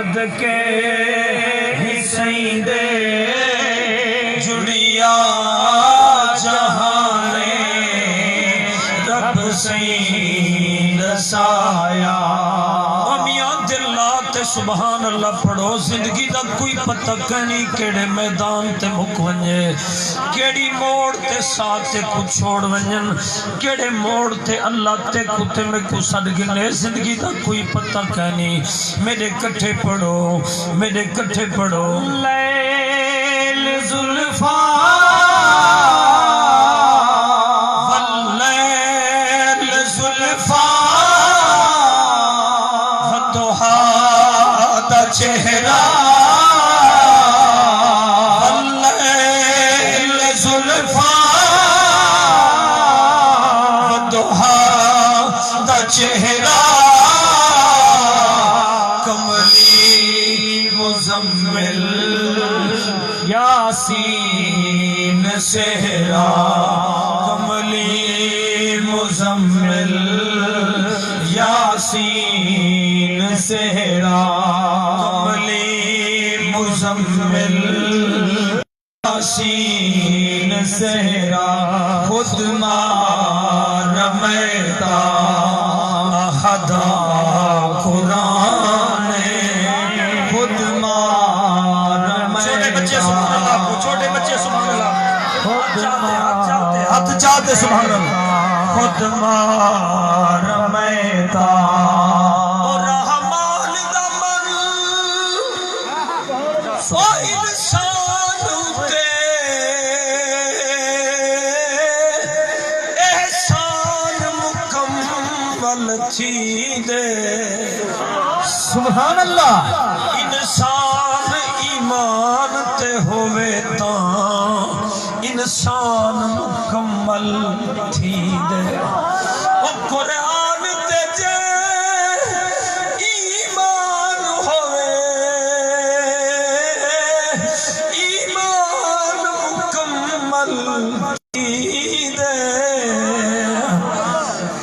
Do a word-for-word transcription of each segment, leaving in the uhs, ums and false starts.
صدقے حسین دے جڑیا جہانے، رب سئیں ݙسایا۔ او میاں، دل لا تے سبحان اللہ پڑھو، زندگی دا کوئی پتہ کائنی کیڑھے میدان تے مک ونڄے، کیڑھی موڑ تے ساتھ تے کوں چھوڑ ونڄن، کیڑھے موڑ تے اللہ تیکوں تے میکوں سݙ گھنے، زندگی دا کوئی پتہ کائنی۔ میݙے کٹھے پڑھو، میݙے کٹھے پڑھو۔ لیل زلفاں، واللیل زلفاں، والضحیٰ دا چہرہ، واللیل زلفاں، والضحیٰ دا چہرہ، کملی مزمل یاسین سہرا، کملی مزمل یاسین سہرا، کملی مزمل یاسین سہرا، خود ماں رمیتا احدا قرآن، خود ماں رمیتا۔ چھوٹے بچے سبحان اللہ کو، چھوٹے بچے سبحان اللہ۔ خود ہتھ چاتے، ہتھ چاتے، ہتھ چاتے سبحان اللہ۔ خود ماں رمیتا۔ او رحمان دا من، او انسان اتے احسان مکمل تھیندے۔ سبحان اللہ۔ انسان ایمان تے ہووے تاں انسان مکمل تھیندے۔ او قرآن تے جے ایمان ہووے، ایمان مکمل تھیندے۔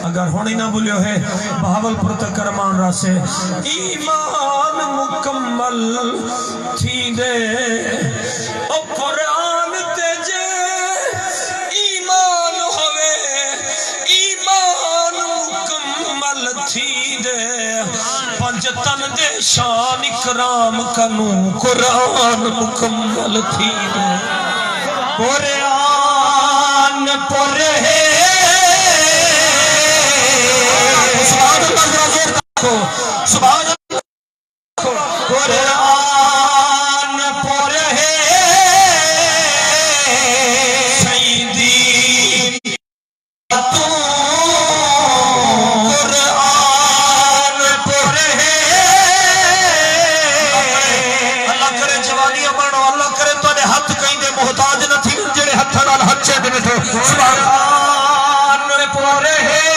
اگر ہݨ ہی نہ بھلیو ہے، بہاول پور تک کرمان راسے۔ ایمان مکمل تھیندے۔ او قرآن تے جے ایمان ہووے، ایمان مکمل تھیندے۔ پنج تن دے شان اکرام کنوں قرآن مکمل تھیندے۔ قرآن پر ہے۔ سبحان اللہ، ذرا زور سے آکھو۔ سبحان اللہ۔ قرآن پر ہے سیدی توں، قرآن پر ہے۔ اللہ کرے جوانی امن، اللہ کرے تہاݙے ہتھ کہیں دے محتاج نہ تھیون، جیڑھے ہتھاں نال ہتھ چیندے ٻیٹھو۔ سبحان اللہ۔ قرآن پر ہے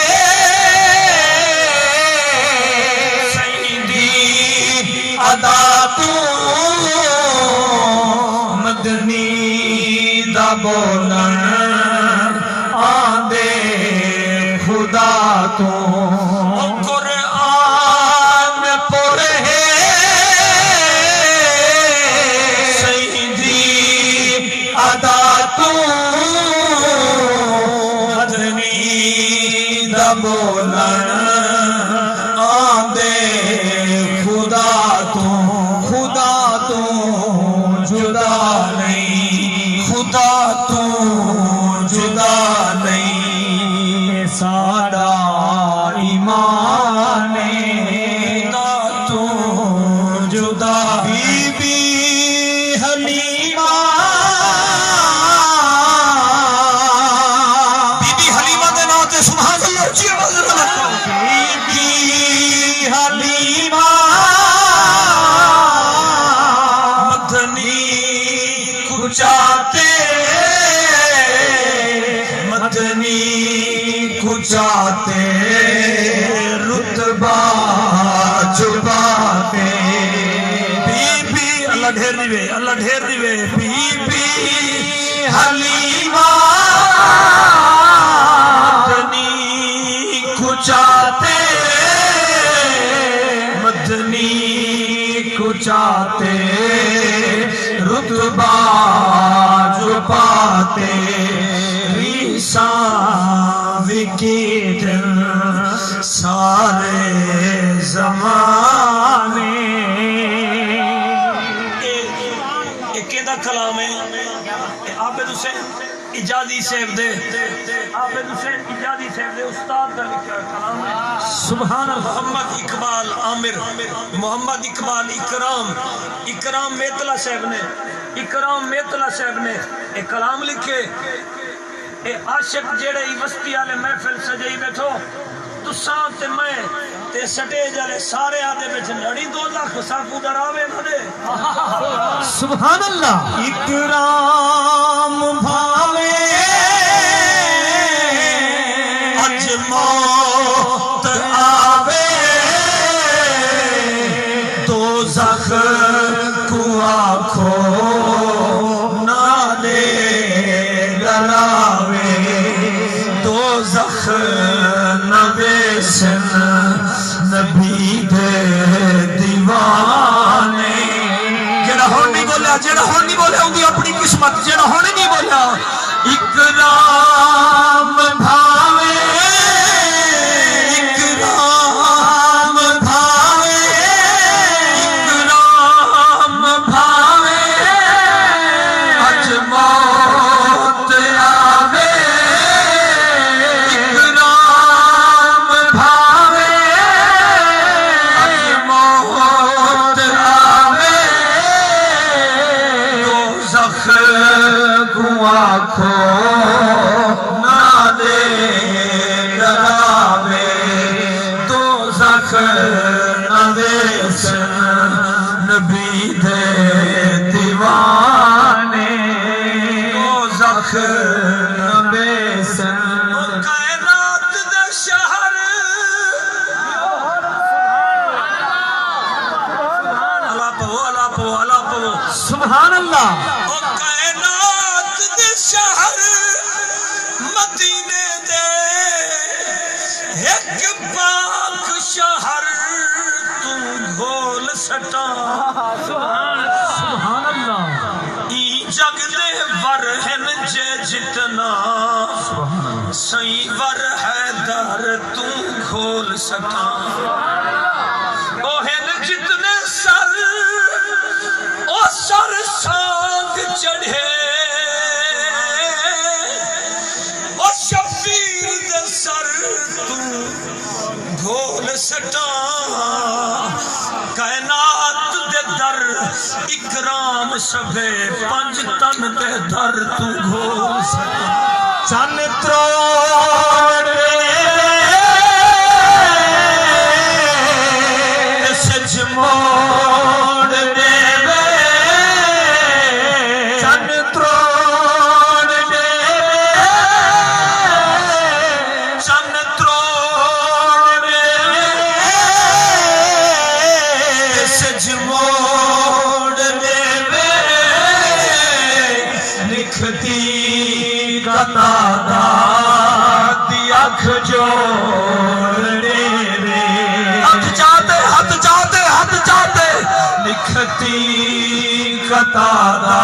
سیدی ادا توں، مدنی دا ٻولݨ آندے خدا توں۔ قرآن پر ہے سیدی ادا توں، مدنی دا ٻولݨ آندے خدا توں۔ خدا توں جدا نہیں، خدا توں جدا نہیں، ساݙا ایمان ہے۔ خدا توں جدا۔ بی بی حلیمہ۔ بی بی حلیمہ دے ناں تے سبحان اللہ، اچھی آواز نال آکھو۔ بی بی حلیمہ مدنی کوچہ تے، مدنی کوچہ تے رتبہ چھپا تے۔ بی بی، اللہ ڈھیر ݙیوے، اللہ ڈھیر ݙیوے۔ بی بی حلیمہ مدنی کوچہ تے، مدنی اچاتے، رتبہ جو پاتے، ریساں وکی دن سارے زمانے۔ اے، اے کیندا کلام ہے؟ اے عابد حسین اجازی صاحب دے، عابد حسین اجازی صاحب دے استاد دا لکھیا ہویا کلام ہے۔ سبحان اللہ۔ محمد اقبال عامر، محمد اقبال اکرام، اکرام میتلا صاحب نے، اکرام میتلا صاحب نے اے کلام لکھے۔ اے عاشق جیڑھے ای وستی آلے محفل سجائی ٻیٹھو، تساں تے میں تے سٹیج آلے سارے آہدے ٻیٹھن، اڑی دوزخ ساکوں ݙراوے نہ ݙے۔ سبحان اللہ۔ اکرام بھاویں اڄ موت آوے، دوزخ کوں آکھو نہ ݙے ݙراوے، دوزخ نہ ویسن نبی دے دیوانے۔ جیڑھا ہݨ نہیں بولیا، جیڑھا ہݨ نہیں بولیا، اوندی اپݨی قسمت، جیڑھا ہݨ نہیں بولیا۔ اکرام بھاویں، اکرام بھاویں، اکرام بھاویں، اڄ موت آوے، اکرام بھاویں، اڄ موت آوے، دوزخ کوں آکھو نہ ݙے ݙراوے، دوزخ نہ ویسن نبی دے دیوانے، دوزخ نہ ویسن۔ او کائنات دے شہر، الا پوو، الا پوو، الا پوو۔ سبحان اللہ۔ او کائنات دے شہر مدینے دے، ہک پاک شہر توں گھول سٹاں۔ سبحان اللہ۔ ایں جڳ دے ور ہن جے جتنا، سبحان اللہ۔ سئیں ور حیدر توں گھول سٹاں۔ او ہن جتنے سر، او سر سانگ چڑھے، او شبیر دے سر توں گھول سٹاں۔ کائنات دے در اکرام سبھے، پنج تن دے در توں گھول سٹاں۔ چن تروڑ ݙیوے، سجھ موڑ ݙیوے، چن تروڑ ݙیوے، چن تروڑ ݙیوے، سجھ موڑ ݙیوے، لکھتی قتادہ دی اکھ جوڑ ݙیوے۔ ہتھ چاتے، ہتھ چاتے، ہتھ چاتے۔ لکھتی قتادہ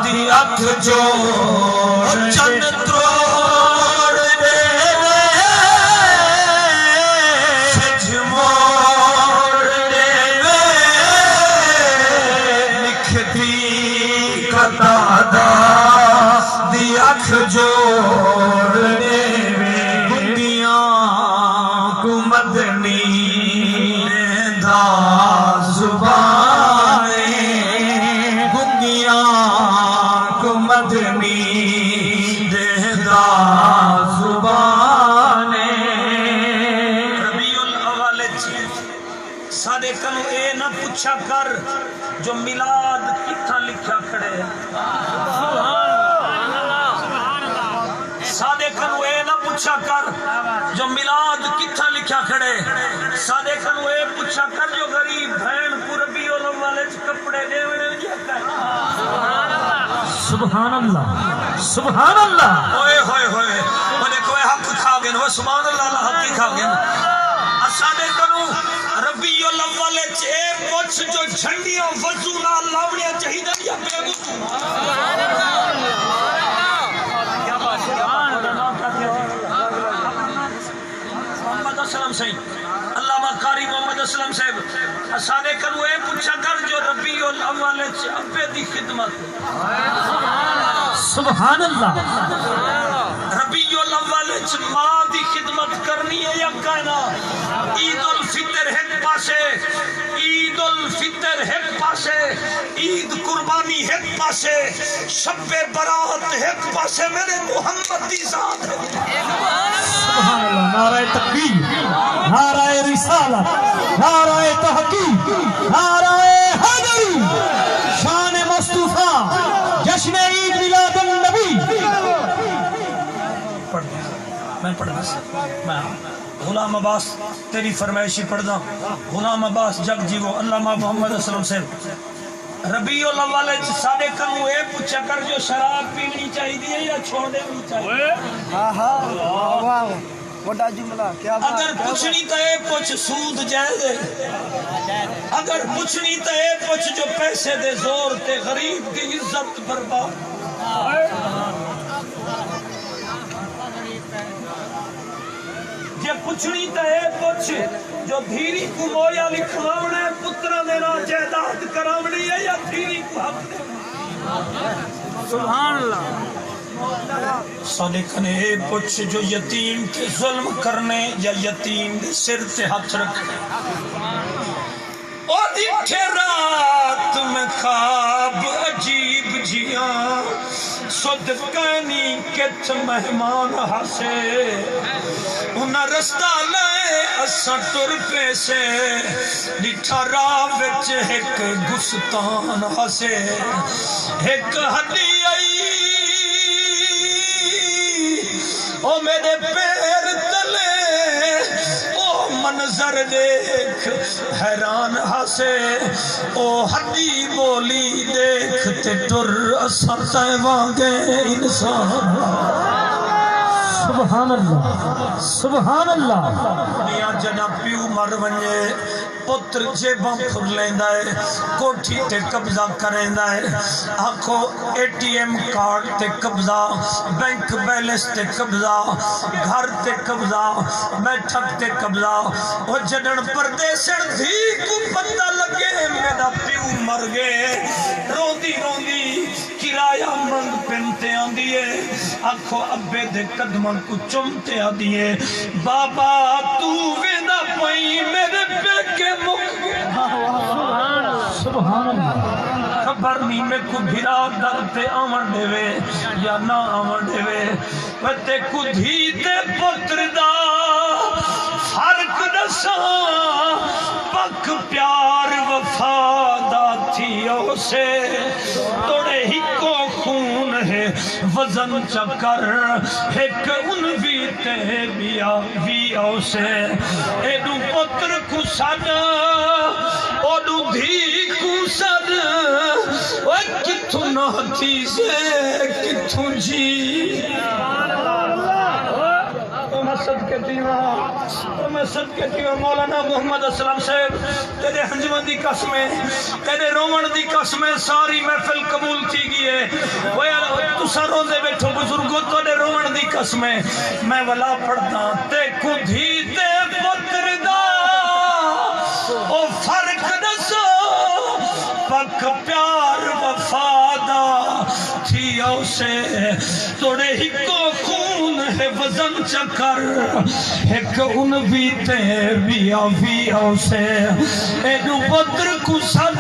دی اکھ جوڑ، چن تروڑ ݙیوے، سجھ موڑ ݙیوے۔ لکھتی قتادہ دی اکھ جوڑ ݙیوے۔ گنگیاں کوں مدنی ݙیندا زبان اے، گنگیاں کوں مدنی ݙیندا زبان اے۔ ربیع الاول اچ ساݙے کنوں اے نہ پچھا کر جو میلاد کتھاں لکھیا کھڑے۔ ساݙے کنوں اے نہ پچھا کر جو میلاد کتھاں لکھیا کھڑے۔ ساݙے کنوں اے پچھا کر جو غریب بھیݨ کوں ربیع الاول اچ کپڑے ݙیوݨے۔ سبحان اللہ، سبحان اللہ۔ اوئے ہوئے ہوئے، او ݙیکھو، اے حق کھا ڳئن، او سبحان اللہ، اللہ حق ہی کھا ڳئن۔ اساݙے کنوں رب ربیع الاول اچ اے پچھ جو جھنڈیاں وضو نال لاوݨیاں چاہیدن یا بے وضو؟ محمد اسلم سائیں، علامہ قاری محمد اسلم صاحب، اساݙے کنوں اے پچھا کر جو ربیع الاول اچ ابے دی خدمت، سبحان اللہ۔ ربیع الاول اچ ماں دی خدمت کرنی ہے یا کائنا؟ عید الفطر ہک پاسے، عید الفطر ہک پاسے، عید قربانی ہک پاسے، شب برات ہک پاسے، میرے محمد دی ذات ہے۔ سبحان اللہ، نعرہ تکبیر، نعرہ رسالت، نعرہ تحقیق، نعرہ حیدری، شان مصطفیٰ، جشن عید میلاد النبی۔ پڑھ دے، میں پڑھنا سی۔ میں غلام عباس، تیری فرمائشی پڑھدا۔ غلام عباس جگ جیوو، علامہ محمد اسلم صاحب۔ ربیع الاول اچ ساݙے کنوں اے پچھا کر جو شراب پیوݨی چاہیدی ہے یا چھوڑ ݙیوݨی چاہیدی ہے؟ ہاں، ہاں، واہ، واہ، وݙا جملہ، کیا بات، اگر کیا بات۔ پچھݨی تاں اے پچھ سود جائز ہے، اگر پچھݨی تاں اے پچھ جو پیسے دے زور تے غریب دی عزت برباد۔ جے پچھݨی تاں اے پچھ جو دھیری کوں مویا لکھواوݨا ہے، پتراں دے ناں جائیداد کراوݨی ہے یا دھیری کوں حق ݙیوݨا؟ سبحان اللہ۔ ساݙے کنے اے پچھ جو یتیم تے ظلم کرݨے یا یتیم دے سر تے ہتھ رکھݨے؟ او ݙٹھے رات میں خواب عجیب جیاں، سدھ کائنی کتھ مہمان ہاسے۔ انہاں رستہ لائے اساں ٹر پیسے، ݙٹھا راہ وچ ہک گستان ہاسے، ہک ہݙی آئی۔ او میݙے پیر تلے، او منظر ݙیکھ حیران ہاسے، او ہݙی ٻولی ݙیکھ تے ٹر اساں تیں وانگے انسان۔ سبحان اللہ، سبحان اللہ۔ دنیا جݙاں پیو مر ونڄے، پتر جیباں پھرلیندا ہے، کوٹھی تے قبضہ کریندا ہے۔ آکھو، اے ٹی ایم کارڈ تے قبضہ، بینک بیلنس تے قبضہ، گھر تے قبضہ، بیٹھک تے قبضہ۔ او جݙݨ پردیسݨ دھی کوں پتہ لڳے میݙا پیو مر ڳئے، روندی روندی کرایہ منگ پن تے آندی ہے۔ آکھو، ابے دے قدماں کوں چم تے آدھی ہے، بابا توں ویندا پئیں، میݙے پیکے مک ڳئے۔ سبحان اللہ۔ خبر نی میکوں بھرا در تے آوݨ ݙیوے یا نہ آوݨ ݙیوے۔ میں تیکوں دھی تے پتر دا فرق ݙساں، پک پیار وفا دا تھی اوسے۔ توڑے ہکو خون ہے وزن چا کر، ہک انوی تے ٻیا وی اوسے۔ ایݙوں پتر کوں سݙ، اوݙوں دھی کوں سݙ، اوئے کتھوں نہ تھیسے، کتھوں جی۔ او میں صدقے تھیواں، او میں صدقے تھیواں، مولانا محمد اسلم صاحب، تیݙے ہنجواں دی قسم ہے، تیݙے رووݨ دی قسم ہے، ساری محفل قبول تھی ڳئی ہے۔ او یار، تساں روندے ٻیٹھو بزرگو، تیݙے رووݨ دی قسم ہے۔ میں ولا پڑھداں، تیکوں دھی تے پتر دا او فرق ݙساں، پک پیار وفا دا تھی اوسے۔ توڑے ہکو خون ہے وزن چا کر، ہک انوی تے ٻیا وی اوسے۔ ایݙوں پتر کوں سݙ،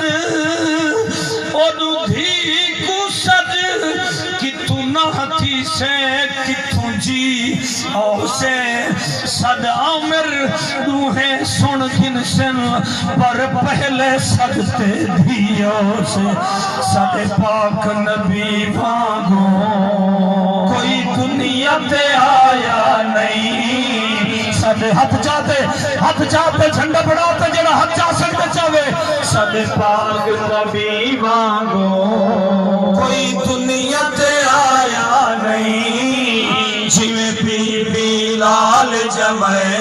اوݙوں دھی کوں سݙ، کتھوں نہ تھیسے، کتھوں جی اوسے۔ سݙ عامر ݙوہیں سݨ گھنسن، پر پہلے سݙ تے دھی اوسے۔ ساݙے پاک نبی وانگوں کوئی دنیا تے آیا نئیں۔ ساݙے ہتھ چا تے، ہتھ چا تے جھنڈا بݨا تے جیڑھا ہتھ چا سڳدے چاوے۔ ساݙے پاک نبی وانگوں کوئی دنیا تے آیا نئیں۔ جیویں بی بی لال ڄمائے،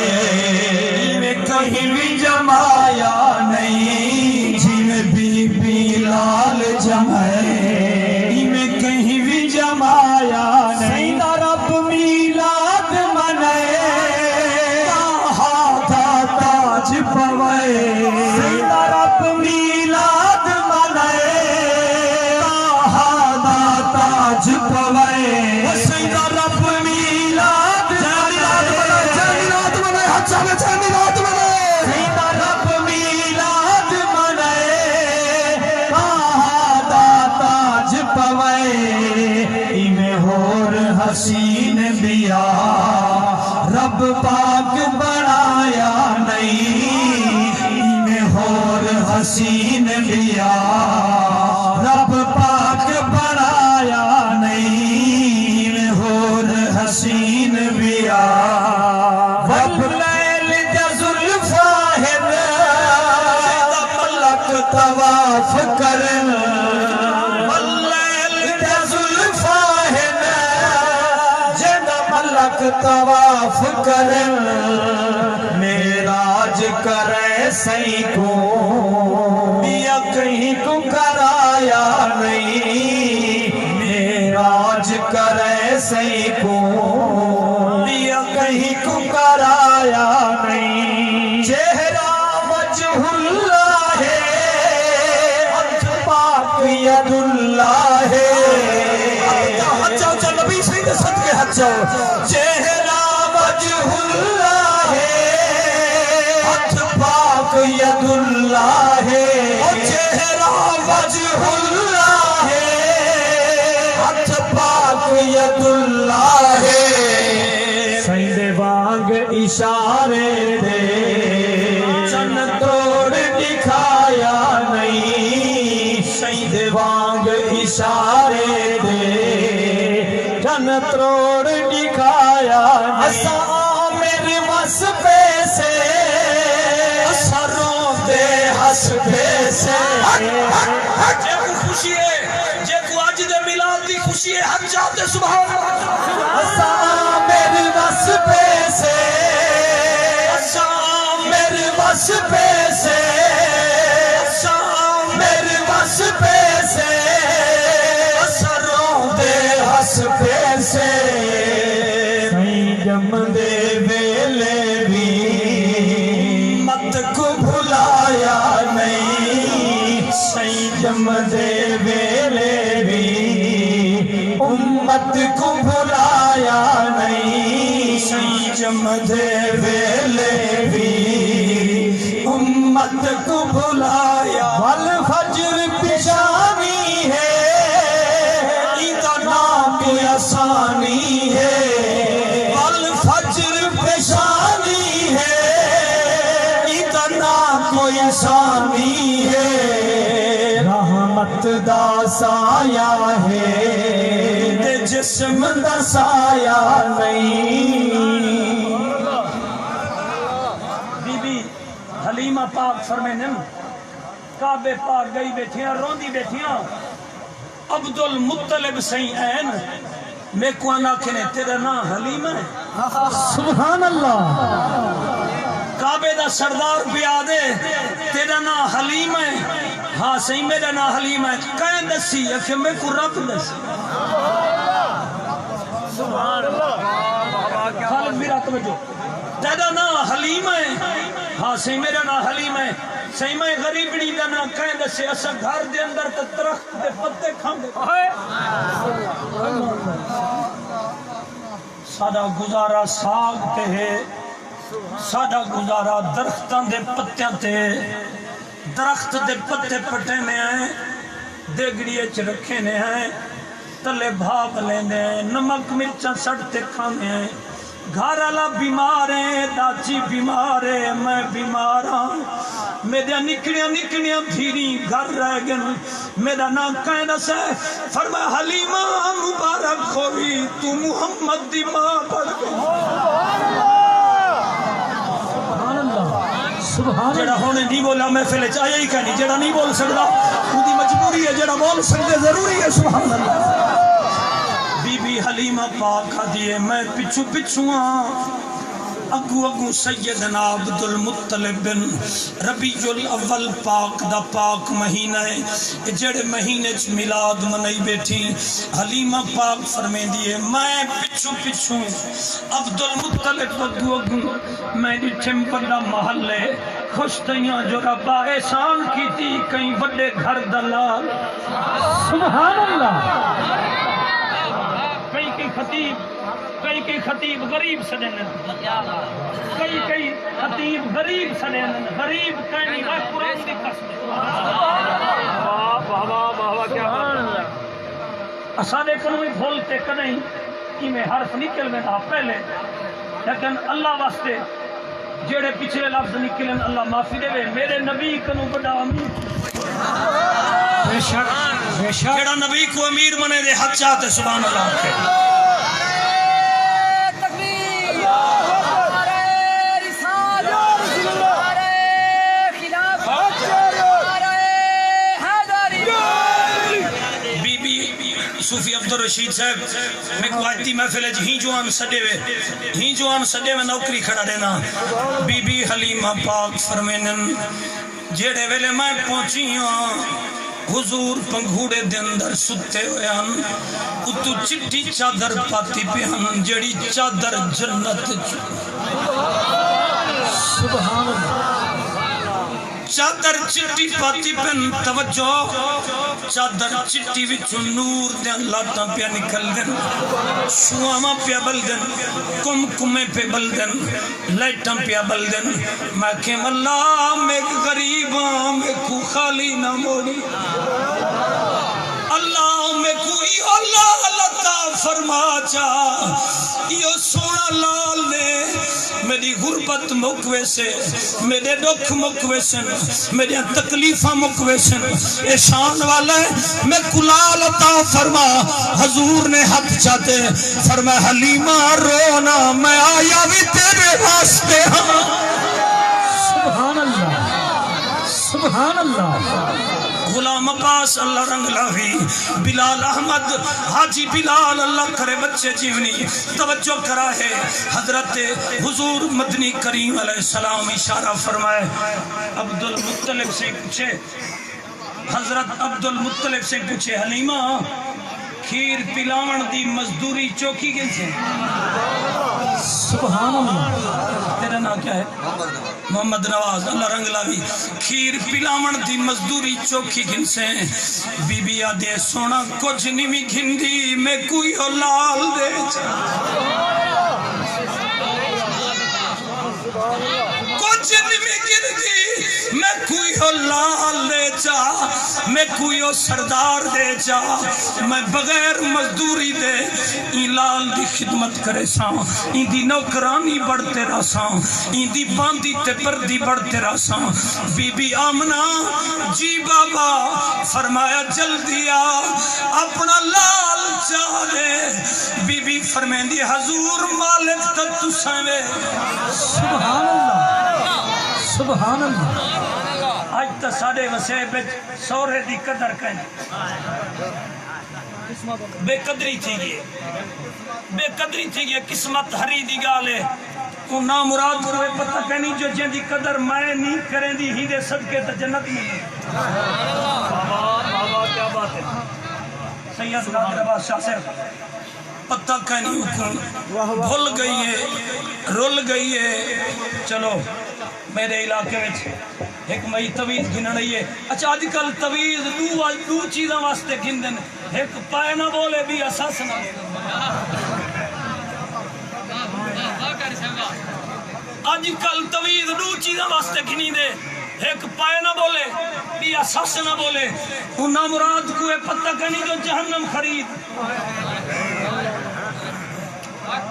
ایویں کہیں وی ڄمایا نئیں، جیویں بی بی لال ڄمائے، ایویں کہیں وی ڄمایا نئیں۔ سئیں دا رب میلاد منائے، طٰہٰ دا تاج پوائے۔ سئیں دا رب میلاد منائے، طٰہٰ دا تاج پوائے۔ سئیں دا رب میلاد، جے میلاد منائے، جے میلاد منائے، ہتھ چاوے جے میلاد منائے۔ سئیں دا رب میلاد منائے، طٰہٰ دا تاج پوائے۔ ایویں حور حسین ٻیا رب پاک بݨایا نئیں، ایویں حور حسین ٻیا رب پاک بݨایا نئیں، ایویں حور حسین ٻیا۔ رب لیل دیاں زلفاں ہن، جیندا ملک طواف کرن۔ لیل دیاں زلفاں ہن، جیندا ملک طواف کرن۔ معراج کرے سئیں کوں، ٻیا کہیں کوں کرایا نئیں۔ معراج کرے سئیں کوں، ٻیا کہیں کوں کرایا نئیں۔ چہرہ وجہ اللہ ہے، ہتھ پاک ید اللہ ہے۔ ہتھ چا، ہتھ چا، نبی سئیں دے صدقے ہتھ چا۔ چہرہ وجہ اللہ ہے، ہتھ پاک ید اللہ ہے۔ او چہرہ وجہ اللہ ہے، ہتھ پاک ید اللہ ہے۔ سئیں دے وانگ اشارے دے چن تروڑ ݙکھایا نئیں، سئیں دے وانگ اشارے دے چن تروڑ ݙکھایا نئیں۔ اساں عامر وس پیسے، اساں روندے ہس پیسے۔ ہٹ، ہٹ، ہٹ۔ جیکوں خوشی ہے، جیکوں اڄ دے میلاد دی خوشی ہے، ہتھ چا تے سبحان اللہ۔ اساں عامر وس پیسے، اساں عامر وس پیسے، اساں عامر وس پیسے، اساں روندے ہس پیسے۔ سئیں ڄمدے ویلے وی امت کوں بھلایا نئیں، سئیں ڄمدے ویلے وی امت کوں بھلایا نئیں، سئیں ڄمدے ویلے وی امت کوں بھلایا۔ ول فجر پیشانی ہے، ایندا ناں کوئی آسانی ہے۔ ول فجر پیشانی ہے، ایندا ناں کوئی ثانی ہے۔ رحمت دا سایہ ہے، تے جسم دا سایہ نئیں۔ بی بی حلیمہ پاک فرمیندن، کعبے پاک ڳئی ٻیٹھیاں، روندی ٻیٹھیاں۔ عبدالمطلب سئیں آئن، میکوں آن آکھے نے، "تیݙا ناں حلیمہ ہے؟" سبحان اللہ۔ کعبے دا سردار پیا آہدے، "تیݙا ناں حلیمہ ہے؟" "ہاں سئیں، میݙا ناں حلیمہ ہے۔" "کئیں ݙسی؟" آکھے، "میکوں رب ݙسی۔" سبحان اللہ۔ خالد میرا توجہ۔ "تیݙا ناں حلیمہ ہے؟" "ہاں سئیں، میݙا ناں حلیمہ ہے۔" "سئیں، میں غریبݨی دا ناں کئیں ݙسے؟ اساں گھر دے اندر تے درخت دے پتے کھاندے۔" ساݙا گزارا ساڳ تے ہے، ساݙا گزارا درختاں دے پتیاں تے۔ درخت دے پتے پٹیندے ہیں، دیگڑی اچ رکھیندے ہیں، تلے بھاپ لیندے ہیں، نمک مرچاں سٹ تے کھاندے ہیں۔ گھر آلا بیمار ہے، ݙاچی بیمار ہے، میں بیمار ہاں۔ میݙیاں نکڑیاں نکڑیاں دھیریں گھر رہ ڳن۔ میݙا ناں کئیں ݙسے؟ فرمایا، "حلیمہ مبارک ہووی، توں محمد دی ماں بݨ ڳئی۔" سبحان اللہ، سبحان اللہ۔ جیڑھا ہݨ نہیں بولا، محفل اچ آیا ہی کائنی۔ جیڑھا نہیں بول سڳدا، اوندی مجبوری ہے، جیڑھا بول سڳدے، ضروری ہے۔ سبحان اللہ۔ بی بی حلیمہ پاک آہدی ہے، میں پچھوں پچھوں آں۔ اڳوں اڳوں سیدنا عبدالمطلب بن ربیع الاول پاک دا پاک مہینہ ہے، جیڑھے مہینے اچ میلاد منائی ٻیٹھی۔ حلیمہ پاک فرمیندی ہے، میں پچھوں پچھوں عبدالمطلب اڳوں اڳوں میں ݙٹھم وݙا محل ہے، خوش تھیاں جو رب آ احسان کیتی کہیں وݙے گھر دا لال۔ سبحان اللہ۔ کئی کئی خطیب، کئی کئی خطیب غریب سݙیندن، کئی کئی خطیب غریب سݙیندن، غریب کائنی، واہ قرآن دی قسم۔ واہ، واہ، واہ، واہ، کیا بات ہے۔ اساݙے کنوں وی بھل تے کݙاہیں ایویں حرف نکل ویندا پہلے، لیکن اللہ واسطے جیڑھے پچھلے لفظ نکلن، اللہ معافی ݙیوے۔ میرے نبی کنوں وݙا امیر۔ بے شک، بے شک۔ جیڑھا نبی کوں امیر منے دے ہتھ چا تے سبحان اللہ آکھے۔ تکبیر۔ نعرہ رسالت۔ نعرہ خلافت۔ نعرہ حیدری۔ بی بی صوفی عبدالرشید صاحب میکوں اڄ دی محفل اچ ہی جوان سݙے وے، ہی جوان سݙے وے نوکری کھڑا ݙینا۔ بی بی حلیمہ پاک فرمیندن، جیڑھے ویلے میں پہنچی ہاں، حضور پنگھوڑے دے اندر ستے ہوئے ہن، اتوں چٹی چادر پاتی پئے ہن، جیڑھی چادر جنت اچ۔ سبحان اللہ۔ چادر چٹی پاتی پن، توجہ، چادر چٹی وچوں نور دیاں لاٹاں پیا نکلدن، شعاعاں پیا ٻلدن، کم کمے پے ٻلدن، لائٹاں پیا ٻلدن۔ میں آکھیم اللہ میک غریب ہاں، میکوں خالی نہ موڑی۔ اللہ میکوں ایہو لال عطا فرما چا، ایہو سوہݨا لال ݙے۔ میݙی غربت مک ویسے، میݙے ݙکھ مک ویسن، میݙیاں تکلیفاں مک ویسن۔ احسان والا ہے، میکوں لال عطا فرما۔ حضور نے ہتھ چاتے، فرمایا، حلیمہ رو نہ، میں آیا وی تیݙے واسطے ہاں۔ سبحان اللہ، سبحان اللہ۔ غلام عباس اللہ رنگ لاوی، بلال احمد، حاجی بلال اللہ کرے ٻچے جیونی۔ توجہ کرا ہے، حضرت حضور مدنی کریم علیہ السلام اشارہ فرمائے۔ عبدالمطلب سے پوچھے، حضرت عبدالمطلب سے پوچھے، حلیمہ، کھیر پلاوݨ دی مزدوری چوکی گھنسیں؟ سبحان اللہ۔ تیرا نام کیا ہے؟ محمد نواز، اللہ رنگ لاوی۔ کھیر پلاوݨ دی مزدوری چوکی گھنسیں۔ بی بی آہدے، سوہݨا کجھ نی وی گھندی، میکوں ایہو لال ݙے چا۔ کجھ نی وی گھندی، میکوں ایہو لال ݙے چا، میکوں ایہو سردار ݙے چا۔ میں بغیر مزدوری دے ایں لال دی خدمت کریساں، ایندی نوکرانی بݨ تے رہساں، ایندی باندی تے پردی بݨ تے رہساں۔ بی بی آمنہ، جی بابا، فرمایا، جلدی آ، اپݨا لال چا ݙے۔ بی بی فرمیندی، حضور، مالک تاں تساں وے۔ سبحان اللہ، سبحان اللہ۔ اڄ تاں ساݙے وسیب وچ سوہرے دی قدر کائنی۔ بے قدری تھی ڳئی ہے، بے قدری تھی ڳئی ہے، قسمت ہری دی ڳالھ ہے۔ اوں نامراد کوں اے پتہ کائنی جو جیندی قدر میں نی کریندی، ہیندے صدقے تاں جنت ملے۔ بابا، بابا، کیا بات ہے۔ سید نادر عباس شاہ صاحب، پتہ کائنی اکوں بھل ڳئی ہے، رل ڳئی ہے۔ چلو، میݙے علاقے وچ ہک مئی تویز گھنݨ آئی ہے۔ اچھا، اڄ کل تویز ݙو وا-، ݙو چیزاں واسطے گھندن، ہک پائے نہ ٻولے، ٻیا سس نہ ٻولے۔ اڄ کل تویز ݙو چیزاں واسطے گھنیندے، ہک پائے نہ ٻولے، ٻیا سس نہ ٻولے۔ اوں نامراد کوں اے پتہ کائنی جو جہنم خرید۔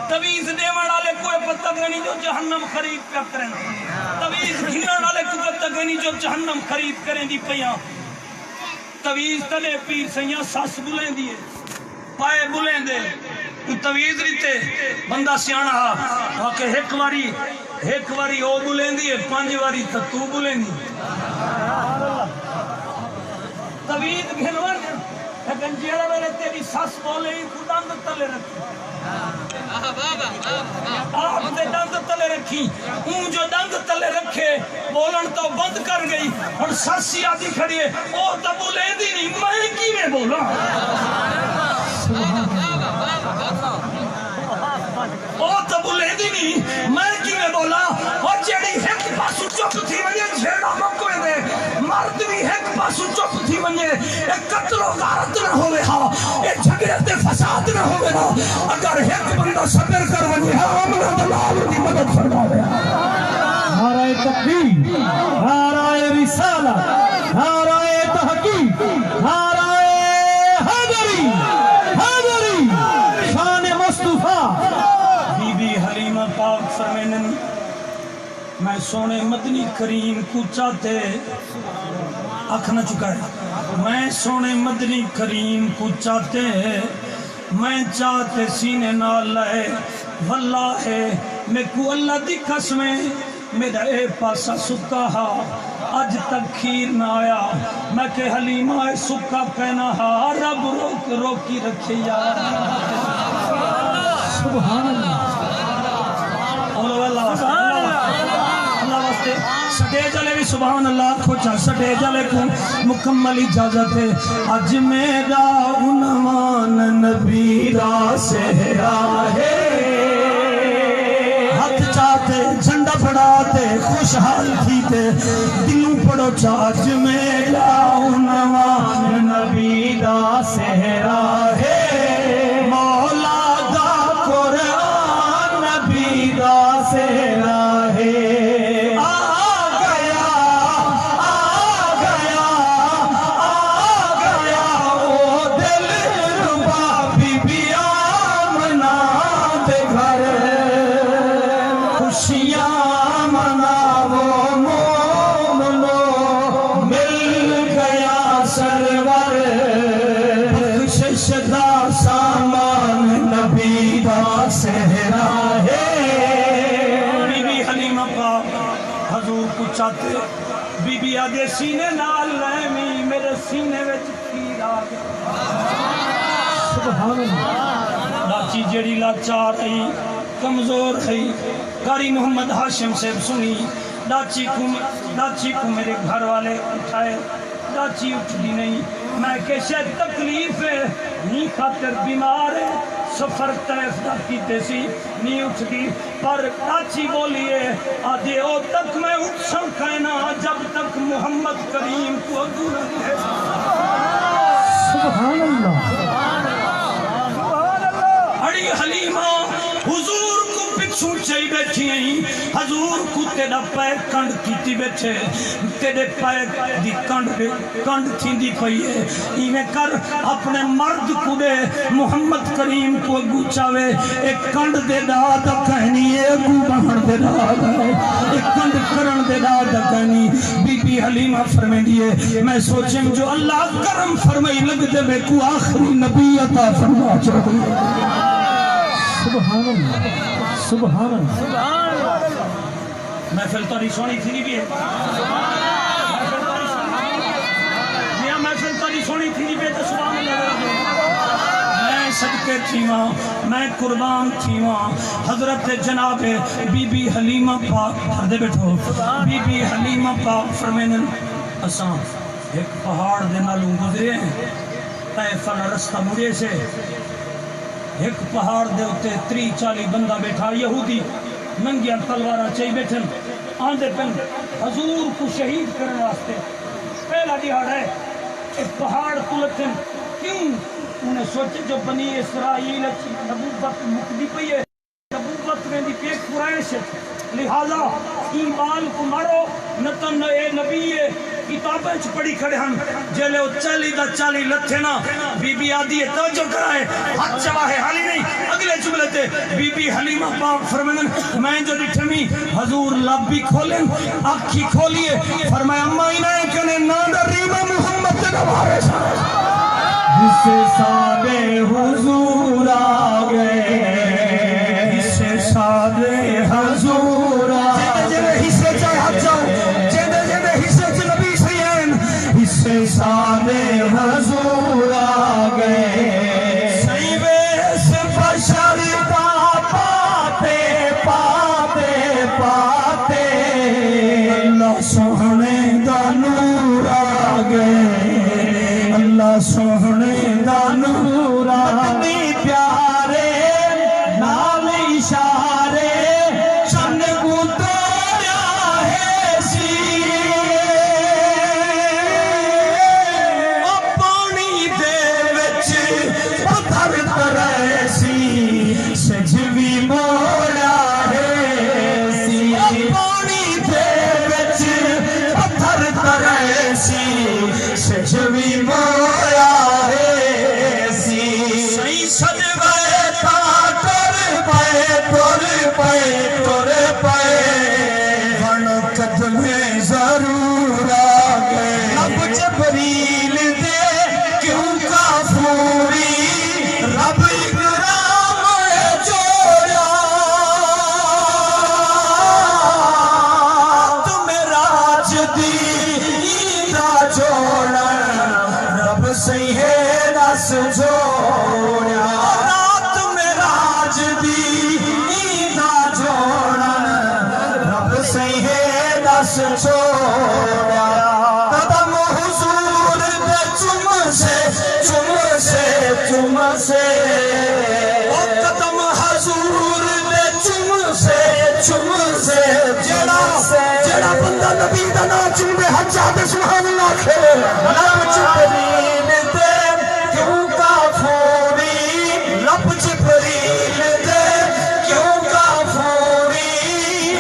تویز ݙیوݨ آلے کوں اے پتہ کائنی جو جہنم خرید پیا کرن۔ تویز گھنݨ آلے کوں پتہ کائنی جو جہنم خرید کریندی پئیاں۔ تویز تلے پیر سئیاں سس ٻلیندی ہے، پائے ٻلیندے، اوں تویز ݙتے۔ بندہ سیاݨا ہا، آکھے، ہک واری، ہک واری او ٻلیندی ہے، پنج واری تاں توں ٻلیندی۔ تویز گھن ونڄ، لیکن جیڑھے ویلے تیݙی سس بولے، ایں کوں ݙند تلے رکھی۔ آپ دے ݙند تلے رکھی۔ اوں جو ݙند تلے رکھے، ٻولݨ تاں بند کر ڳئی۔ ہݨ سس ہی آہدی کھڑی ہے، او تاں ٻولیندی نی، میں کیویں ٻولاں؟ او تاں ٻولیندی نی، میں کیویں ٻولاں؟ او جیڑھی ہک پاسوں چپ تھی ونڄے، جھیڑا مک ویندے۔ مرد وی ہک پاسوں چپ تھی ونڄے۔ اے قتل و غارت نہ ہووے ہا، اے جھڳڑے تے فساد نہ ہووے ہا۔ اگر ہک بندہ صبر کر ونڄے ہا، امن دلال دی مدد فرماوے۔ نعرہ تکبیر، نعرہ رسالت، نعرہ تحقیق، نعرہ حیدری، حیدری، شان مصطفیٰ۔ بی بی حلیمہ پاک فرمیندن، میں سوہݨے مدنی کریم کوں چاتے، اکھ نہ چکائے، میں سوہݨے مدنی کریم کوں چاتے، میں چاتے سینے نال لائے۔ واللہ ہے، میکوں اللہ دی قسم ہے، میݙا اے پاسا سکا ہا، اڄ تک کھیر نہ آیا۔ میں کہ حلیمہ، اے سکا کائنا ہا، رب روک، روکی رکھے یار۔ سبحان اللہ۔ اللہ واسطے، اللہ واسطے۔ سٹیج والے بھی سبحان اللہ آکھو چا، سٹیج والے کوں مکمل اجازت ہے۔ اڄ میݙا عنوان نبی دا سہرا ہے۔ ہتھ چا تے جھنڈا پھڑا تے خوشحال تھی تے دلوں پڑھو چا، اڄ میݙا عنوان نبی دا سہرا ہے۔ مولا دا قرآن نبی دا سہرا ہے۔ آ گیا، آ گیا، آ گیا او دلربا بی بی آمنہ دے گھر۔ خوشیاں مناؤ مومنو، مل گیا سرور۔ بخشش دا سامان نبی دا سہرا ہے۔ بی بی حلیمہ پاک حضور کوں چاتے، بی بی آہدے سینے نال لائیں، میݙے سینے وچ کھیر آ ڳیا۔ سبحان اللہ۔ ݙاچی جیڑھی لاچار ہئی، کمزور ہئی، قاری محمد ہاشم صاحب سݨی، ݙاچی کوں، ݙاچی کوں میݙے گھر والے اٹھائے، ݙاچی اٹھدی نہیں۔ میں کہ شاید تکلیف ہے، نی خاطر بیمار ہے، سفر طیف دا کیتے سی، نی اٹھدی۔ پر ݙاچی ٻولی ہے، آہدی، او تک میں اٹھساں کائنا جب تک محمد کریم کوں اڳوں نہ ݙیساں۔ سبحان اللہ۔ اڑی حلیمہ، حضور کوں پچھوں چئی ٻیٹھی ہیں، حضور کوں تیݙا پیر کنڈ کیتی ٻیٹھے، تیݙے پیر دی کنڈ ݙے۔ کنڈ تھیندی پئی ہے، ایویں کر اپݨے مرد کوں ݙے، محمد کریم کوں اڳوں چاوے۔ اے کنڈ دے ݙا دا کائنی، اے اڳوں ٻہݨ دے ݙا دا ہے، اے کنڈ کرݨ دے ݙا دا کائنی۔ بی بی حلیمہ فرمیندی ہے، میں سوچیم جو اللہ کرم فرمائی لڳدے میکوں آخری نبی عطا فرما چھوڑی۔ سبحان اللہ، سبحان اللہ۔ محفل تہاݙی سوہݨی تھیندی پئی ہے۔ میاں، محفل تہاݙی سوہݨی تھیندی پئی ہے تے سبحان اللہ۔ میں صدقے تھیواں، میں قربان تھیواں۔ حضرت جناب بی بی حلیمہ پاک، ٹھردے ٻیٹھو، بی بی حلیمہ پاک فرمیندن، اساں ہک پہاڑ دے نالوں گزرے ہیں، طائف والا رستہ مڑے سے، ہک پہاڑ دے اتے تریہہ چالیہہ بندہ ٻیٹھا، یہودی ننگیاں تلواراں چائی ٻیٹھن، آندے پن حضور کوں شہید کرݨ واسطے۔ پہلا ݙیہاڑا ہے، اے پہاڑ توں لتھن۔ کیوں؟ انہیں سوچے جو بنی اسرائیل اچ نبوت مکدی پئی ہے، نبوت ویندی پئی ہے قریش اچ، لہذا ایں ٻال کوں مارو، نہ تاں اے نبی ہے، کتاباں اچ پڑھی کھڑے ہن۔ جیلے او چالیہہ دا چالیہہ لتھے نا، بی بی آہدی ہے، توجہ کرائے، ہتھ چوا ہے، حالی نہیں۔ اڳلے جملے تے بی بی حلیمہ پاک فرمیندن، میں جو ݙٹھمی، حضور لب بھی کھولن، اکھ ہی کھولیے، فرمایا، اماں انہاں کنے نہ ݙریواں، محمد دے وارث۔ جس ساݙے حضور آ ڳئے، جس ساݙے حضور آ ڳئے۔ جیندے جیندے حصے چ ہتھ چاؤ، جیندے جیندے حصے چ نبی سئیں ہن، حصے ساݙے حضور آ ڳئے۔ سوہݨے دا نور آ۔ مدنی پیارے نال اشارے چن کوں توڑیا ہے سی۔ او پاݨی دے وچ پتھر ترائے سی، سجھ وی موڑیا ہے سی۔ او پاݨی دے وچ پتھر ترائے سی، سجھ وی مویا ہے سی۔ سئیں سجوے تاں ٹر پئے، ٹر پئے، ٹر پئے۔ بݨ قدمیں ضرور آ ڳئے۔ رب جبریل دے کیوں کافوری، رب اکرام ہے جوڑیا۔ معراج دی عید دا جوڑݨ، رب سئیں ہے ݙس جوڑیا۔ رات معراج دی عید دا جوڑݨ، رب سئیں ہے ݙس جوڑیا۔ قدم حضور دے چمسے، چمسے، چمسے۔ او قدم حضور دے چمسے، چمسے، جیڑھا، جیڑھا بندہ نبی دا ناں چمدے ہتھ چا تے سبحان اللہ آکھے۔ رب جبریل دے کیوں کافوری، رب جبریل دے کیوں کافوری،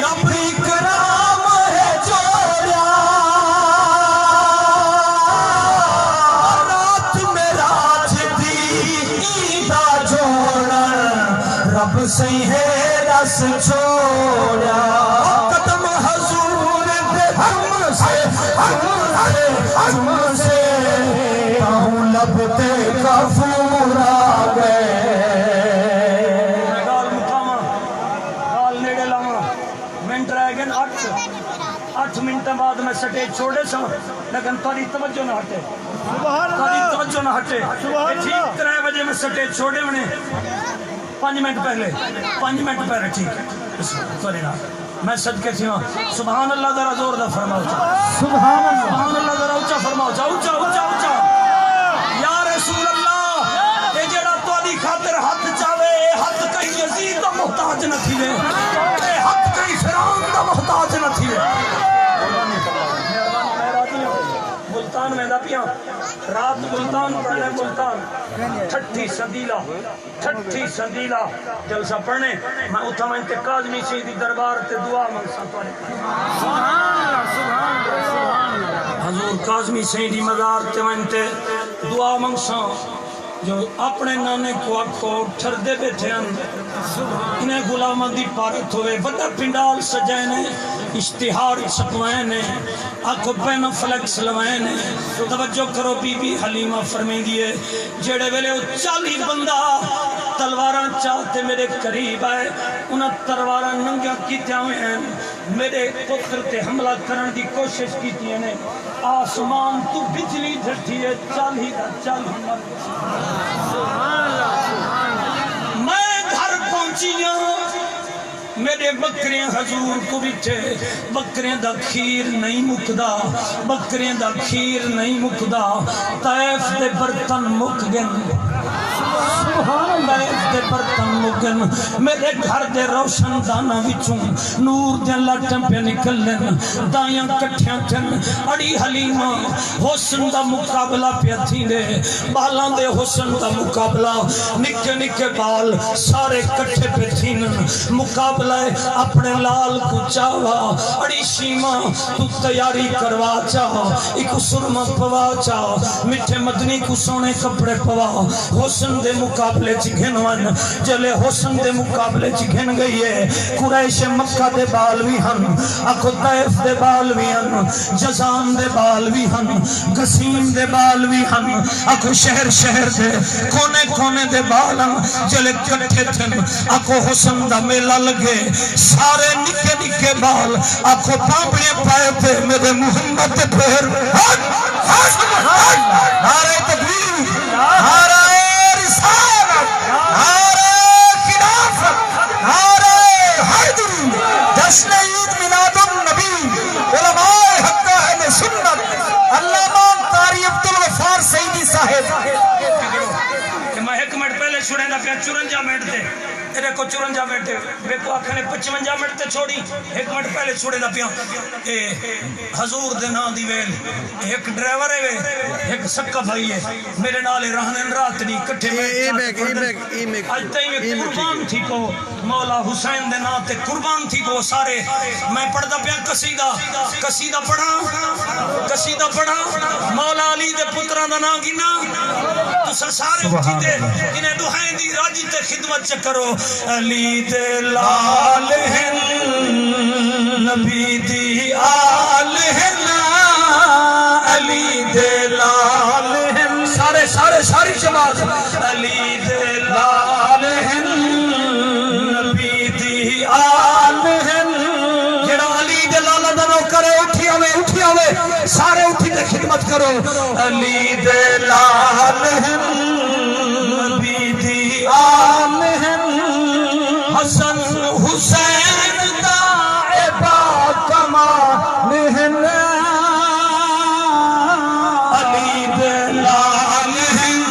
رب اکرام ہے جوڑیا۔ رات معراج دی عید دا جوڑݨ، رب سئیں ہے ݙس چھوڑیا۔ قدم حضور دے چمسے، چمسے، چمسے، تاہوں لب تے کافور آ ڳئے۔ میں ڳالھ مکاواں، ڳالھ نیڑے لاواں، منٹ رہ ڳئے اٹھ، اٹھ منٹاں بعد میں سٹیج چھوڑے ساں، لیکن تہاݙی توجہ نہ ہٹے۔ سبحان اللہ۔ تہاݙی توجہ نہ ہٹے۔ سبحان اللہ۔ ٹھیک ترے وجے میں سٹیج چھوڑے ہونے۔ پنج منٹ پہلے، پنج منٹ پہلے، ٹھیک ہے۔ بسم اللہ، تہاݙے نال۔ میں صدقے تھیواں۔ سبحان اللہ ذرا زور دا فرماؤ چا۔ سبحان اللہ۔ سبحان اللہ ذرا اچا فرماؤ چا، اچا، اچا، اچا۔ یا رسول اللہ، اے جیڑھا تہاݙی خاطر ہتھ چاوے، اے ہتھ کہیں یزید دا محتاج نہ تھیوے، اے ہتھ کہیں فرعون دا محتاج نہ تھیوے۔ ملتان ویندا پیاں، رات ملتان پڑھݨے، ملتان، ٹھٹھی سدیلا۔ ٹھٹھی سدیلا جلسہ پڑھݨے، میں اتھاں ونڄ تے کاظمی سئیں دی دربار تے دعا منگساں تہاݙے۔ سبحان اللہ، سبحان اللہ، سبحان اللہ۔ حضور کاظمی سئیں دی مزار تے ونڄ تے دعا منگساں جو اپݨے نانے کوں آکھو، ٹھردے ٻیٹھے ہن، انہیں غلاماں دی پارت ہووے، وݙا پنڈال سجائے نے، اشتہار چھپوائے نے، آکھو پینافلیکس لوائے نے۔ توجہ کرو، بی بی حلیمہ فرمیندی ہے، جیڑھے ویلے او چالیہہ بندہ تلواراں چا تے میݙے قریب آئے، انہاں تلواراں ننگیاں کیتیاں ہوئیاں ہن، میݙے پتر تے حملہ کرݨ دی کوشش کیتی نے، آسمان توں بجلی ڈھٹھی ہے، چالیہہ دا چالیہہ مر ڳئے۔ میں گھر پہنچی ہاں، میݙے ٻکریں حضور کوں ݙٹھے، ٻکریں دا کھیر نئیں مکدا، ٻکریں دا کھیر نئیں مکدا۔ طائف دے برتن مک ڳن، سبحان اللہ، طائف دے برتن مک ڳن۔ میݙے گھر دے روشن داناں وچوں نور دیاں لاٹاں پیا نکلن، دایاں کٹھیاں تھن۔ اڑی حلیمہ، حسن دا مقابلہ پیا تھیندے، ٻالاں دے حسن دا مقابلہ، نکے نکے ٻال سارے کٹھے پئے تھیندن، مقابلہ ہے اپݨے لال کوں چاوا۔ اڑی شیما، توں تیاری کروا چا، ایکوں سرما پوا چا، مٹھے مدنی کوں سوہݨے کپڑے پوا، حسن دے مقابلے چ گھن ونڄ۔ جلے حسن دے مقابلے چ گھن ڳئی ہے، قریش مکہ دے ٻال وی ہن، آکھو طائف دے ٻال وی ہن، جذام دے ٻال وی ہن، گسیم دے ٻال وی ہن، آکھو شہر شہر دے کونے کونے دے ٻال ہن۔ جلے کٹھے تھن، آکھو حسن دا میلہ لڳے، سارے نکے نکے ٻال، آکھو پاپڑیاں پائے تے میݙے محمد دے پیر۔ ہٹ! ہٹ! ہٹ! نعرہ تکبیر! نعرہ رسالت! نعرہ خلافت! نعرہ حیدری! جشن عید میلاد النبی! علماء حق اہل سنت! علامہ قاری عبدالغفار سعیدی تے میں ہک منٹ پہلے چھڑیندا پیاں، چورنجا منٹ تے، تیرے کو چورنجا منٹ، میرے کو آکھنے پچونجا منٹ تے چھوڑی، ہک منٹ پہلے چھڑیندا پیاں۔ اے حضور دے ناں دی ویل، ہک ڈرائیور ہے وے، ہک سکا بھائی ہے، میرے نال اے رہندن رات ݙینہہ کٹھے، میں اے چٹ میک، اے پڑھدن۔ میک، اے میک، اڄ تئیں میں اے میک قربان تھی پو، مولا حسین دے ناں تے قربان تھی پو سارے۔ میں پڑھدا پیاں قصیدہ، قصیدہ پڑھاں، قصیدہ پڑھاں، مولا علی دے پتراں دا ناں گھناں۔ تساں سارے اٹھی تے انہیں ݙوہائیں دی راضی تے خدمت چ کرو۔ علی دے لال ہن، نبی دی آل ہن، علی دے لال ہن۔ سارے، سارے، ساری جماعت۔ علی دے لال ہن، نبی دی آل ہن۔ جیڑھا علی دے لالا دا نوکر ہے، اٹھی آوے، اٹھی آوے، سارے اٹھی تے خدمت کرو۔ علی دے لال ہن، نبی دی آل ہن۔ حسن حسین دا اے با کمال ہن۔ علی دے لال ہن،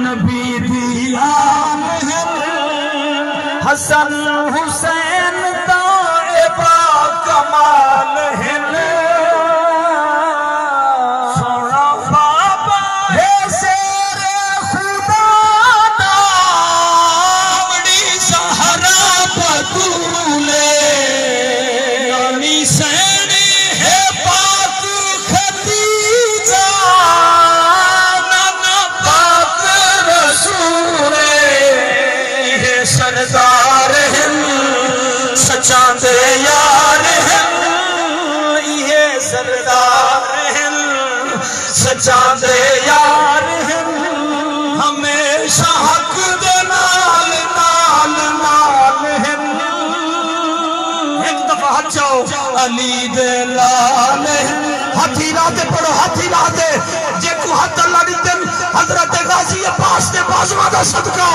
نبی دی آل ہن۔ حسن حسین دا اے با کمال ہن۔ سوہݨا بابا ہے شیر خدا دا، امڑی زہرا بتول ہے، نانی سیݨی ہے پاک خدیجہ، نانا پاک رسول ہے۔ ایہے سردار ہن، سچاں دے یار ہن، ایہے سردار ہن، سچاں دے یار ہن، ہمیشہ حق دے نال، نال، نال ہن۔ ہک دفعہ ہتھ چاؤ، علی دے لال ہن۔ ہتھ ہلا تے پڑھو، ہتھ ہلا تے۔ جیکوں ہتھ اللہ ݙتن، حضرت غازی عباس دے بازواں دا صدقہ،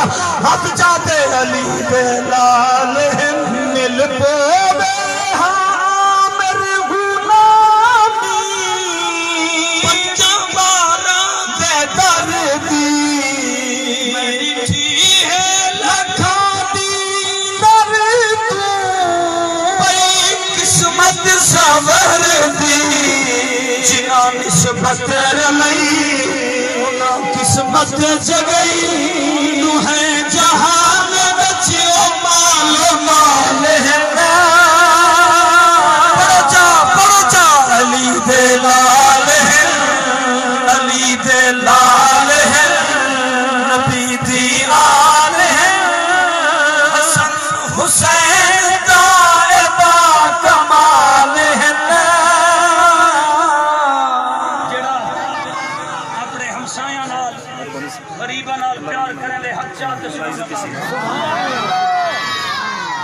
ہتھ چا تے۔ علی دے لال ہن۔ مل پووے ہاں عامر غلامی، پنجاں ٻاراں دے در دی۔ میں ݙٹھی ہے لکھاں دی در توں، پئی قسمت سنور دی۔ جنہاں نسبت رلئی، انہاں قسمت جڳئی، ݙوہیں جہان وچ او مال مال ہن۔ پڑھو چا، پڑھو چا۔ علی دے لال ہن، علی دے لال ہن، نبی دی آل ہن۔ حسن حسین دا اے با کمال ہن۔ جیڑھا اپݨے ہمسایاں نال، غریباں نال پیار کریندے، ہتھ چا تے سبحان اللہ۔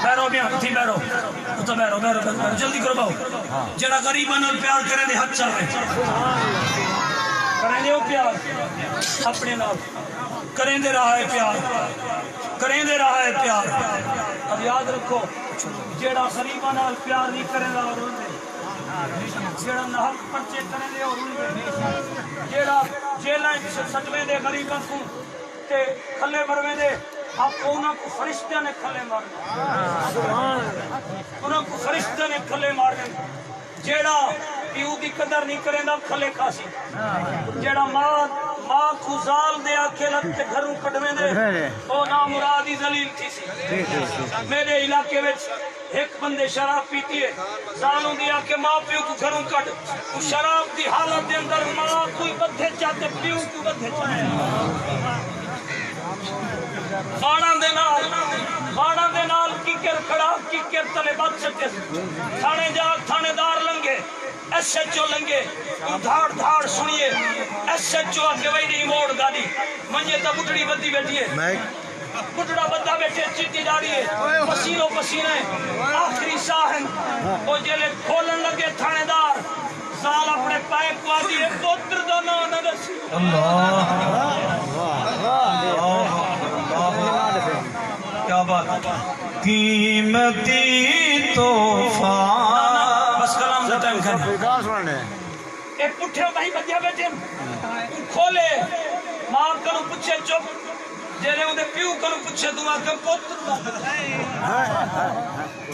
بہرو، ٻیا ہتھی بہرو، اتھاں بہرو، بہرو، بہرو، بہرو، جلدی کرو ٻہو۔ جیڑھا غریباں نال پیار کریندے، ہتھ چاوے۔ کریندے ہو پیار اپݨے نال؟ کریندے رہا ہے پیار، کریندے رہا ہے پیار۔ اب یاد رکھو، جیڑھا غریباں نال پیار نہیں کریندا، او روندے۔ جیڑھا ناحق پرچے کریندے، او روندے۔ جیڑھا جیلاں وچ سٹویندے غریباں کوں تے کھلے مرویندے، آپ انہاں کوں فرشتیاں نے کھلے مارنے۔ انہاں کوں فرشتیاں نے کھلے مارنے۔ جیڑھا پیو دی قدر نہیں کریندا، کھلے کھاسی۔ جیڑھا ماں، ماں کوں ذال دے آکھے لڳ تے گھروں کڈھویندے، او نامراد ہی ذلیل تھیسی۔ میݙے علاقے وچ ہک بندے شراب پیتی ہے، ذال اوندی آکھے ماں پیو کوں گھروں کڈھ۔ او شراب دی حالت دے اندر ماں کوں ٻدھے چا تے پیو کوں ٻدھے چا۔ واڑاں دے نال، واڑاں دے نال کیکر کھڑا، کیکر تلے ٻدھ سٹیس۔ تھاݨے جا، تھاݨے دار لنگھے، ایس ایچ او لنگھے، اوں دھاڑ دھاڑ سݨیے۔ ایس ایچ او آکھے وئی ݙینہہ موڑ گاݙی، منجے تاں ٻڈھڑی ٻدھی ٻیٹھی ہے۔ میں ٻڈھڑا ٻدھا ٻیٹھے، چٹی ݙاڑھی ہے، پسینو پسینہ ہے، آخری ساہ ہن۔ او جیلے کھولݨ لڳے تھاݨے دار، ذال اپݨے پائے کوں آہدی ہے، پتر دا ناں نہ ݙسی۔ اللہ۔ کیا بات۔ قیمتی تحفہ۔ بس کلام دا ٹائم کھڑا۔ اے پٹھے ٻہی ٻدھیا ٻیٹھے ہن۔ بولے، ماں کنوں پچھے چپ۔ جیلے اوندے پیو کنوں پچھے، توں آکھے پتر۔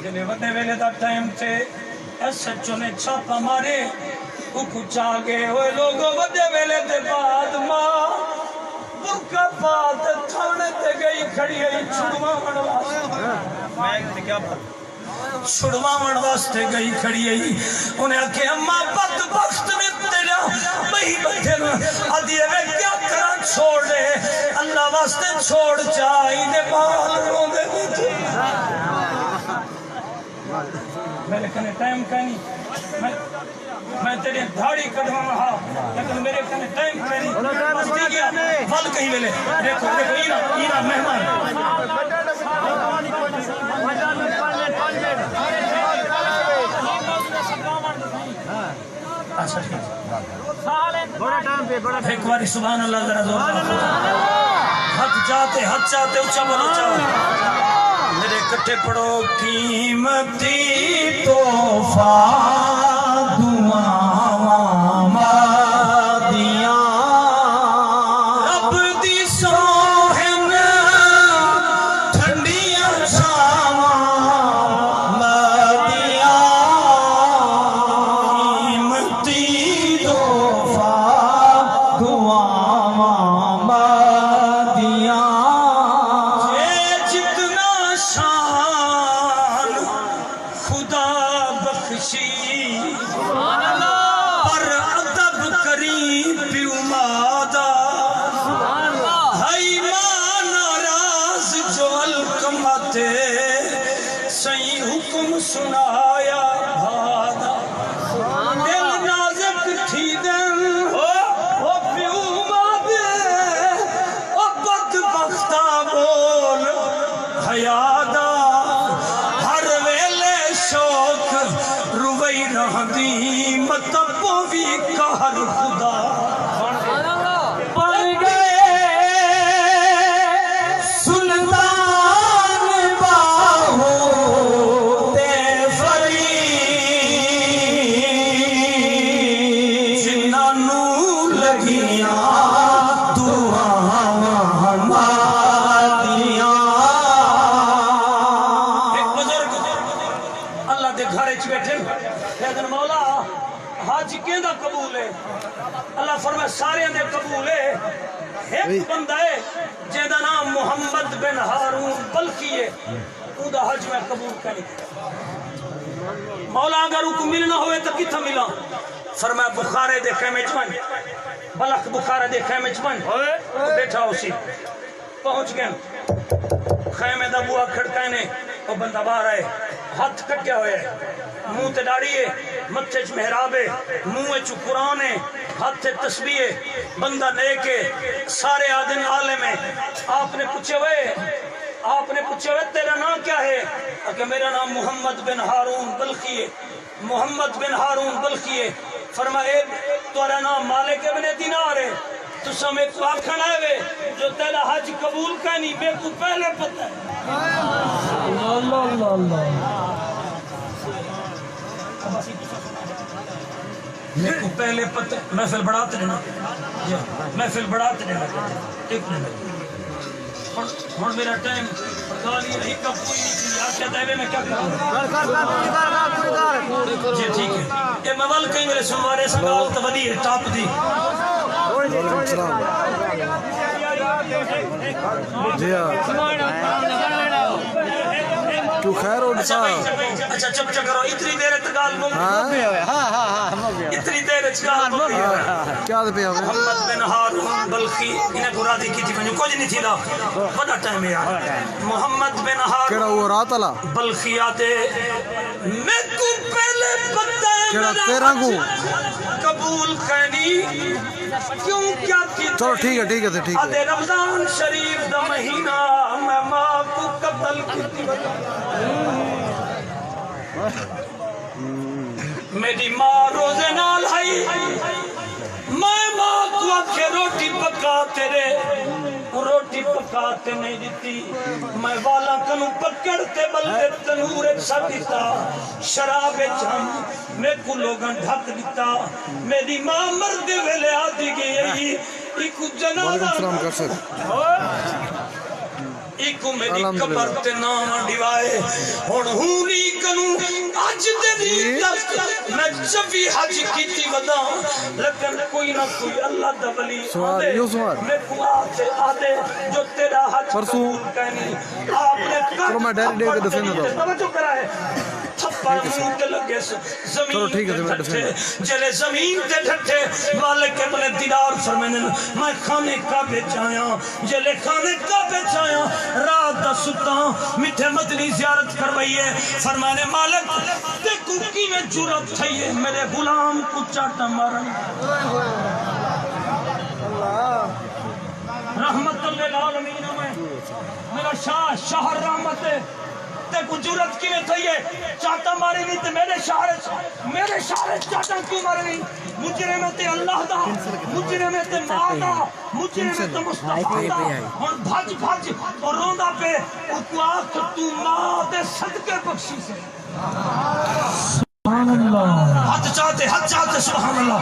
جیلے وݙے ویلے دا ٹائم تھے، ایس ایچ او نے چھاپا مارے، اوکوں چا ڳئے ہوئے لوگو۔ وݙے ویلے دے بعد ماں برقع پا تے تھاݨے تے ڳئی کھڑی ہئی چھڑواوݨ واسطے۔ میں کیا چھڑواوݨ واسطے ڳئی کھڑی ہئی۔ انہیں آکھے، اماں، بدبخت نے تیرا ٻئی ٻدھن۔ آدھی ہے، میں کیا کراں، چھوڑ ݙے، اللہ واسطے چھوڑ، چا ایندے ٻال روندے ٻیٹھے۔ میرے کنے ٹائم کائنی۔ میں میں تیݙی دھاڑی کڈھواواں ہا، لیکن میݙے کنے ٹائم کائنی۔ بس ٹھیک ہے، ول کہیں ویلے۔ ݙیکھو، ݙیکھو، اینا، اینا مہمان۔ اچھا، ٹھیک ہے۔ ہک واری سبحان اللہ ذرا زور سے۔ ہتھ چا تے، ہتھ چا تے، اچا بولو، اچا۔ میݙے کٹھے پڑھو، قیمتی تحفہ دعاواں ماں دیاں۔ رب دی سوہن ٹھنڈیاں چھاواں ماں دیاں۔ قیمتی تحفہ دعاواں ماں دیاں۔ اے جتنا شان خدا بخشی، پر ادب کریں پیو ماں دا۔ ہئی ماں ناراض جو علقمہ تے سئیں حکم سݨایا بھا دا۔ دل نازک تھیندن او پیو ماں دے، او بدبختا ٻول حیا دا۔ ہر ویلے شوق روئی رہندی، مت پووی قہر خدا۔ بݨ ڳئے سلطان باہو تے فرید، جنہاں نوں لڳیاں دعاواں ماں دیاں۔ ہک بزرگ اللہ دے گھر اچ ٻیٹھے، کہندن، مولا، حج کیندا قبول ہے؟ اللہ فرمائے، سارے دے قبول ہے۔ ہک بندہ ہے جیندا نام محمد بن ہارون بلخی ہے، اوندا حج میں قبول کائنی کیتا۔ مولا، اگر اونکوں ملݨا ہووے تاں کتھاں ملاں؟ فرمایا، بخارے دے خیمے اچ ونڄ، بلخ بخارے دے خیمے اچ ونڄ، او ٻیٹھا ہوسی۔ پہنچ ڳئن۔ خیمے دا بوہا کھڑکائنے، او بندہ ٻاہر آئے۔ ہتھ کٹیا ہویا ہے، منہ تے ݙاڑھی ہے، متھے اچ محراب ہے، منہ اچ قرآن ہے، ہتھ اچ تسبیح ہے، بندہ نیک ہے، سارے آہدن عالم ہے۔ آپ نے پچھے ہوئے، آپ نے پچھے ہوئے، تیرا نام کیا ہے؟ آکھے، میرا نام محمد بن ہارون بلخی ہے۔ محمد بن ہارون بلخی ہے۔ فرمایا، اے تہاݙا نام مالک ابن دینار ہے، تساں میکوں آکھݨ آئے وے جو تیݙا حج قبول کائنی، میکوں پہلے پتہ ہے۔ اللہ، اللہ، اللہ۔ میکوں پہلے پتہ، محفل بڑھا تے ݙینا۔ جی، محفل بڑھا تے ݙینا۔ ایک منٹ۔ ہݨ، ہݨ میرا ٹائم، ہݨ ڳالھ اے ہک کوئی نہیں تھی، آکھیا تے میں کیا کراں؟ کر، کر، کر، پوری کر، کر، پوری کر۔ جی، ٹھیک ہے۔ اے میں ول کہیں میرے سنوارے سنگال تے ودی ہے، ٹاپ دی۔ وعلیکم السلام۔ جی ہاں۔ کیوں خیر ہو؟ اچھا بھائی، اچھا، چپ چپ کرو، اتنی دیر تے ڳالھ مک ڳئی۔ ہاں؟ ہاں، ہاں، ہاں، ہاں، ہو ڳیا۔ اتنی دیر اچ ڳالھ مک ڳئی۔ ہاں، ہاں، کیا تے پیا ہویا؟ محمد بن ہارون بلخی، انہیں کوں راضی کیتی ونڄو، کجھ نہیں تھیندا۔ وݙا ٹائم ہے یار۔ وݙا ٹائم۔ محمد بن ہارون کیڑھا، او رات والا؟ بلخی آہدے، میکوں پہلے پتہ ہے کیڑھا، میݙا تیرھاں کوں؟ حج قبول کائنی۔ کیوں، کیا کیتا؟ چلو ٹھیک ہے، ٹھیک ہے، ٹھیک ہے۔ آہدے رمضان شریف دا مہینہ، میں ماں کوں قتل کیتی ونڄاں۔ میݙی ماں روزے نال ہئی، میں ماں کوں آکھے، روٹی پکا تیݙے، روٹی پکا تے نہیں ݙتی۔ میں والاں کنوں پکڑ تے ٻلدے تنور اچ سٹ ݙتا، شراب اچ ہم، میکوں لوگاں ڈھک ݙتا۔ میݙی ماں مردے ویلے آہدی ڳئی ہئی، کوں جنازہ وعلیکم السلام کر سر۔ ایکوں میری الحمدللہ۔ قبر تے ناواں ݙیوائے۔ ہݨ ہوں نی کنوں اڄ دے ݙینہہ تک میں چوی حج کیتی وداں، لیکن کوئی نہ کوئی اللہ دا ولی سوال، آندے، اہو سوال۔ میکوں آ تے آہدے جو تیݙا حج پرسوں قبول کائنی۔ آپ نے چلو میں ڈائریکٹ ݙیکھ کے دسینداں تہاکوں۔ توجہ کرائے۔ تھپڑ منہ تے لڳے س-، چلو زمین ٹھیک ہے، تے میں ڈسینداں۔ ڈھٹے، جلے زمین تے ڈھٹے، مالک ابن دینار فرمیندن، میں خانے کعبے چ آیاں، جلے خانے کعبے چ آیاں، رات دا ستاں، میٹھے مدنی زیارت کروائیے، فرمائے نے، مالک، تیکوں کیویں جرأت تھئی ہے میرے غلام کوں چاٹا مارن؟ رحمت للعالمین میں، میرا شاہ، شہر رحمت ہے۔ تیکوں جرأت کیویں تھئی ہے؟ چاٹا مارے نہیں تے میرے شہر اچ، میرے شہر اچ چاٹا کیوں مارے نہیں؟ مجرم ہے تے اللہ دا، مجرم ہے تے ماں دا، مجرم ہے تے مصطفیٰ دا۔ ہݨ بھڄ بھڄ او روندا پئے، اوکوں آکھ توں ماں دے صدقے بخشیسے۔ سبحان اللہ۔ ہتھ چا تے، ہتھ چا تے، سبحان اللہ۔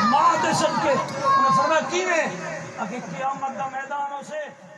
ماں دے صدقے۔ انہاں فرمایا، کیویں؟ اگے قیامت دا میدان ہوسے۔